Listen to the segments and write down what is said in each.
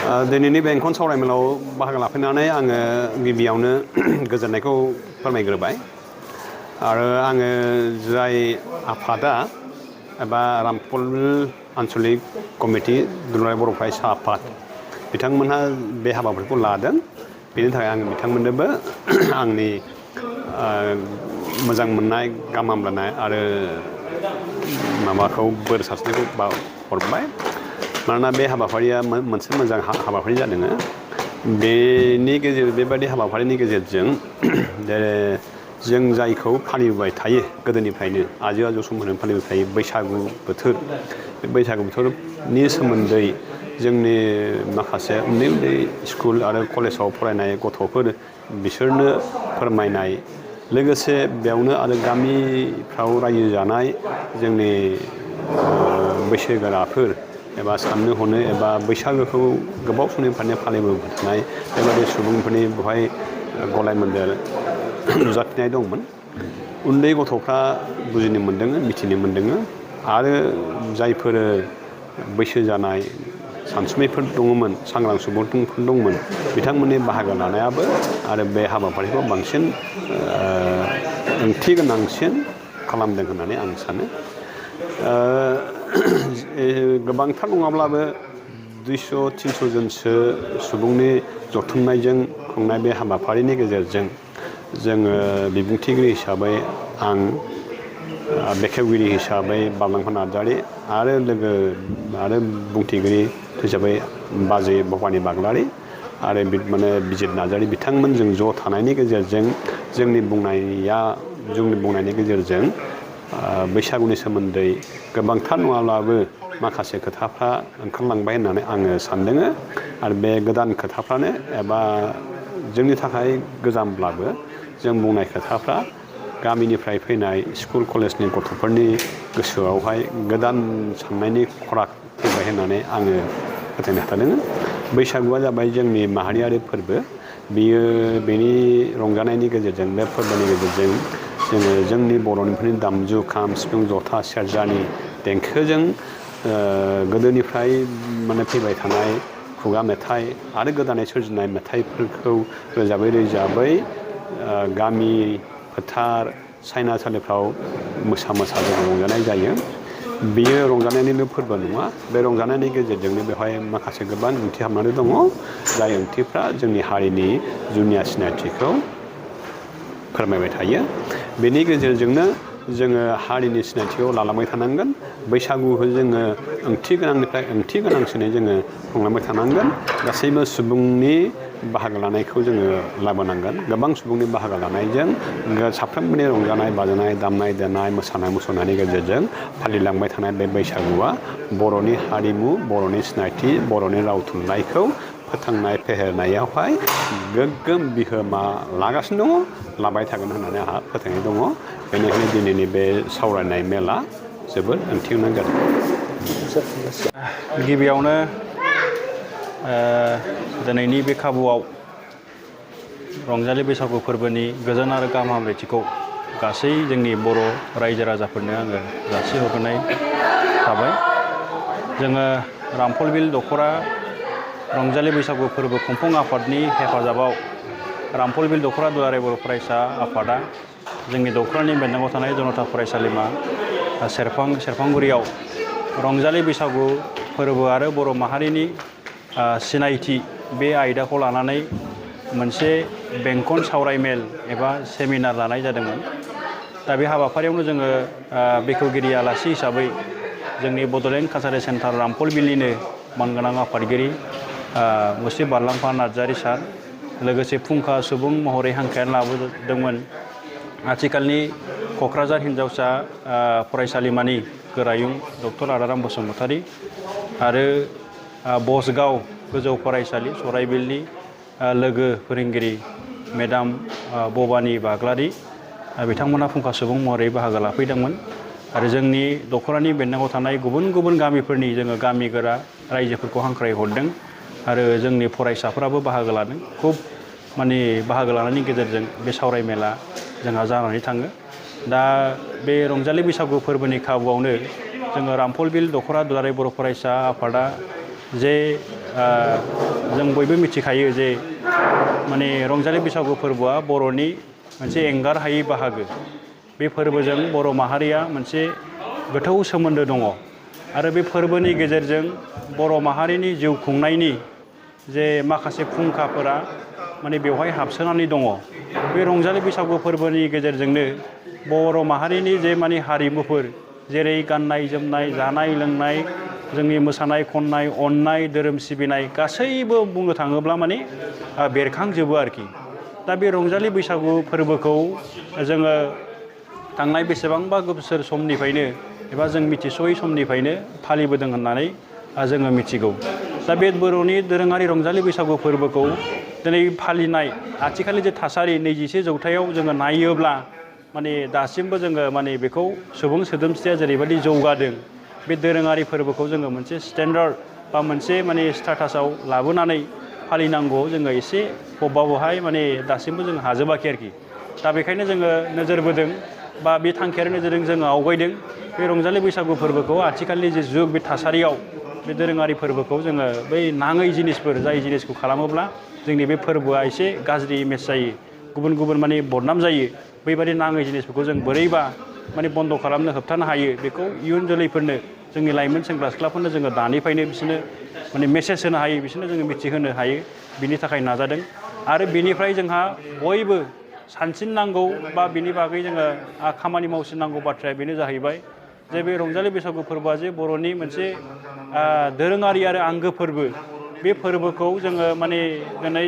दिनैनि बेंखन सावरायमेलाव बाहागो लाफैनानै आङो गिबियावनो गोजोननायखौ फोरमायग्रोबाय आरो आङो जाय आफादा एबा रामफल आन्चलिक कमिटि दुलाराय बर' फरायसा आफाद बिथांमोनहा बे हाबाफारिखौ लादों बेनि थाखाय आङो बिथांमोननोबो आंनि मोजां मोननाय गाहाम हामलायनाय आरो माबाखौ बोर सारस्रिनायखौ हरबाय मानोना बे हाबाफारिया मोनसे मोजां हाबाफारि जादों बेबायदि हाबाफारिनि गेजेरजों जों जायखौ फालिबोबाय थायो गोदोनिफ्रायनो आजै आजौ समनिफ्रायनो फालिबोबाय थायो बैसागु बोथोर बे बैसागु बोथोरनि सोमोन्दै जोंनि माखासे उन्दै उन्दै स्कुल आरो कलेजाव फरायनाय गथ'फोर बिसोरनो फोरमायनाय लोगोसे बेयावनो आरो गामिफ्राव रायजो जानाय जोंनि बैसोगोराफोर एबा साननो हनो एबा बैसागोखौ गोबाव समनिफ्रायनो फालिबोबाय थानाय बेबादि सुबुंफोरनि बेवहाय गलाय मोन्देर नुजाथिनाय दंमोन उन्दै गथ'फ्रा बुजिनो मोन्दों मिथिनो मोन्दों आरो जायफोर बैसो जानाय सानसुमैफोर दङमोन सांग्रां सुबुंफोर दंमोन बिथांमोननि बाहागो लानायाबो आरो बे हाबाफारिखौ बांसिन ओंथि गोनांसिन खालामदों होननानै आं सानो गोबांथार नङाब्लाबो 200-300 जनसो सुबुंनि जथुमनायजों खुंनाय बे हाबाफारिनि गेजेरजों जोङो बिबुंथिगिरि हिसाबै आं बेखेवगिरि हिसाबै बारलांफा नार्जारि आरो बुंथिगिरि हिसाबै बाजै भबानि बाग्लारि आरो बिजित नार्जारि बिथांमोनजों ज' थानायनि गेजेरजों जोंनि बुंनायनि गेजेरजों बैसागुनि सोमोन्दै गोबांथार नङाब्लाबो माखासे खोथाफ्रा ओंखारलांबाय होननानै आङो सानदों आरो बे गोदान खोथाफ्रानो एबा जोंनि थाखाय गोजामब्लाबो जों बुंनाय खोथाफ्रा गामिनिफ्राय फैनाय स्कुल कलेजनि गथ'फोरनि गोसोआवहाय गोदान साननायनि खराग फैबाय होननानै आङो फोथायनो हादों बैसागुआ जाबाय जोंनि माहारियारि फोरबो बेनि रंजानायनि गेजेरजों बे फोरबोनि गेजेरजों जोङो जोंनि बर'निफोरनि दामजु खाम सिफुं जथा सेरजानि देंखोजों गोदोनिफ्राय फैबाय थानाय खुगा मेथाइ आरो गोदानै सोरजिनाय मेथाइफोरखौ रोजाबै गामि फोथार सायनासालिफ्राव मोसा जों रंजानाय जायो बेयो रंजानायनिल' फोरबो नङा बे रंजानायनि गेजेरजोंनो बेवहाय माखासे गोबां ओंथि हाबनानै दङ जाय ओंथिफ्रा जोंनि हारिनि जुनिया सिनायथिखौ फोरमायबाय थायो बेनि गेजेरजोंनो जोङो हारिनि सिनायथिखौ लालांबाय थानांगोन बैसागुखौ जोङो ओंथि गोनांनिफ्राय ओंथि गोनांसिनै जोङो खुंलांबाय थानांगोन गासैबो सुबुंनि बाहागो लानायखौ जोङो लाबोनांगोन गोबां सुबुंनि बाहागो लानायजों साफ्रोमबोनि रंजानाय बाजानाय दामनाय देनाय मोसानाय मुसुरनायनि गेजेरजों फालिलांबाय थानाय बे बैसागुआ बर'नि हारिमु बर'नि सिनायथि बर'नि राव थुनलाइखौ फोथांनाय फेहेरनायावहाय गोग्गोम बिहोमा लागासिनो दङ लाबाय थागोन होननानै आंहा फोथायनाय दङ बेनिखायनो दिनैनि बे सावरायनाय मेला जोबोद ओंथि गोनां जादों गिबियावनो दिनैनि बे खाबुआव रंजालि बैसागु फोरबोनि गोजोन आरो गाहाम हामलायथिखौ गासै जोंनि बर' रायजो राजाफोरनो आङो जासिहरनाय थाबाय जोङो रामफलबिल दख'रा रंजालि बैसागु फोरबो खुंफुं आफादनि हेफाजाबाव रामफलबिल दख'रा दुलाराय बर' फरायसा आफादा जोंनि दख'रानि बेन्दोङाव थानाय जनता फरायसालिमा सेरफांगुरियाव रंजालि बैसागु फोरबो आरो बर' माहारिनि सिनायथि बे आयदाखौ लानानै मोनसे बेंखन सावरायमेल एबा सेमिनार लानाय जादोंमोन दा बे हाबाफारियावनो जोङो बेखेवगिरि आलासि हिसाबै जोंनि बड'लेण्ड कालचारेल सेन्टार रामफलबिलनिनो मानगोनां आफादगिरि मुस्रि बारलांफा नार्जारि सार लोगोसे फुंखा सुबुं महरै हांख्रायनानै लाबोदोंमोन आथिखालनि क'क्राझार हिनजावसा फरायसालिमानि गोरायुं डक्टर आदाराम बसुमतारी आरो बसगाव गोजौ फरायसालि सराइबिलनि लोगो फोरोंगिरि मेडाम भबानि बाग्लारि बिथांमोना फुंखा सुबुं महरै बाहागो लाफैदोंमोन आरो जोंनि दख'रानि बेन्दोङाव थानाय गुबुन गुबुन गामिफोरनि जोङो गामि गोरा रायजोफोरखौ हांख्रायहरदों आरो जोंनि फरायसाफोराबो बाहागो लादों खुब बाहागो लानायनि गेजेरजों बे सावरायमेला जोंहा जानानै थाङो दा बे रंजालि बैसागु फोरबोनि खाबुआवनो जोङो रामफलबिल दख'रा दुलाराय बर' फरायसा आफादा जे जों बयबो मिथिखायो जे माने रंजालि बैसागु फोरबोआ बर'नि मोनसे एंगार हायै बाहागो। बे फोरबोजों बर' माहारिया मोनसे गोथौ सोमोन्दो दङ आरो बे फोरबोनि गेजेरजों बर' माहारिनि जिउ खुंनायनि जे माखासे फुंखाफोरा माने बेवहाय हाबसोनानै दङ। बे रंजालि बैसागु फोरबोनि गेजेरजोंनो बर' माहारिनि जे माने हारिमुफोर जेरै गाननाय जोमनाय जानाय लोंनाय जोंनि मोसानाय खननाय अननाय धोरोम सिबिनाय गासैबो बुंनो थाङोब्ला माने बेरखांजोबो आरोखि। दा बे रंजालि बैसागु फोरबोखौ जोङो थांनाय बेसेबांबा बोसोर समनिफ्रायनो एबा जों मिथिस'यै समनिफ्रायनो फालिबोदों होननानै जोङो मिथिगौ। दा बे बर'नि दोरोङारि रंजालि बैसागु फोरबोखौ दिनै फालिनाय आथिखालनि जे थासारि 21 जौथायाव जोङो नायोब्ला माने दासिमबो जोङो माने बेखौ सुबुं सोदोमस्रिया जेरैबायदि जौगादों बे दोरोङारि फोरबोखौ जोङो मोनसे स्टेन्डार्ड बा मोनसे माने स्टेटासाव लाबोनानै फालिनांगौ जोङो एसे बबेयावहाय माने दासिमबो जों हाजोबाखै आरोखि। दा बेखायनो जोङो नोजोर बोदों बा बे थांखियारि नोजोरजों जोङो आवगायदों बे रंजालि बैसागु फोरबोखौ आथिखालनि जे जुग बे थासारियाव बे दोरोङारि फोरबोखौ जोङो बै नाङै जिनिसफोर जाय जिनिसखौ खालामोब्ला जोंनि बे फोरबोआ एसे गाज्रि इमेज जायो गुबुन गुबुन माने बदनाम जायो बैबादि नाङै जिनिसफोरखौ जों बोरैबा माने बन्द' खालामनो होबथानो हायो बेखौ इयुन जोलैफोरनो जोंनि लाइमोन सेंग्रा सिख्लाफोरनो जोङो दानिफ्रायनो बिसोरनो माने मेसेज होनो हायो बिसोरनो जोङो मिथिहोनो हायो बिनि थाखाय नाजादों। आरो बेनिफ्राय जोंहा बयबो सानसिननांगौ बा बिनि बागै जोङो खामानि मावसिननांगौ बाथ्राया बेनो जाहैबाय जे बे रंजालि बैसागु फोरबोआ जे बर'नि मोनसे दोरोङारि आरो आंगो फोरबो बे फोरबोखौ जोङो माने दिनै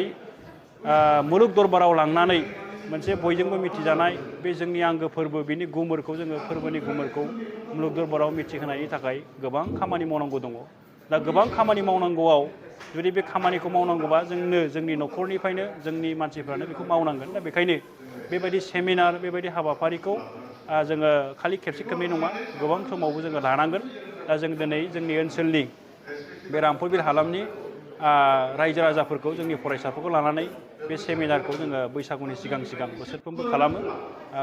मुलुग दरबाराव लांनानै मोनसे बयजोंबो मिथिजानाय बे जोंनि आंगो फोरबो बिनि गुमुरखौ जोङो फोरबोनि गुमुरखौ मुलुग दरबाराव मिथिहोनायनि थाखाय गोबां खामानि मावनांगौ दङ। दा गोबां खामानि मावनांगौआव जुदि बे खामानिखौ मावनांगौबा जोंनो जोंनि न'खरनिफ्रायनो जोंनि मानसिफ्रानो बेखौ मावनांगोन। दा बेखायनो बेबायदि सेमिनार बेबायदि हाबाफारिखौ जोङो खालि खेबसे खेबनै नङा गोबां समावबो जोङो लानांगोन। दा जों दिनै जोंनि ओनसोलनि बे रामफलबिल हालामनि रायजो राजाफोरखौ जोंनि फरायसाफोरखौ लानानै बे सेमिनारखौ जोङो बैसागुनि सिगां सिगां बोसोरफ्रोमबो खालामो।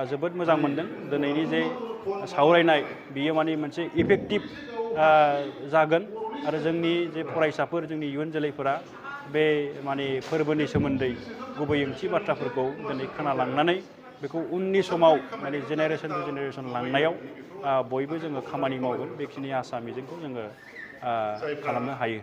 जोबोद मोजां मोनदों दिनैनि जे सावरायनाय बियो माने मोनसे इफेक्टिभ जागोन आरो जोंनि जे फरायसाफोर जोंनि इयुन जोलैफोरा बे माने फोरबोनि सोमोन्दै गुबै ओंथि बाथ्राफोरखौ दिनै खोनालांनानै बेखौ उननि समाव माने जेनेरेसन टु जेनेरेसन लांनायाव बयबो जोङो खामानि मावगोन बेखिनि आसा मिजिंखौ जोङो खालामनो हायो।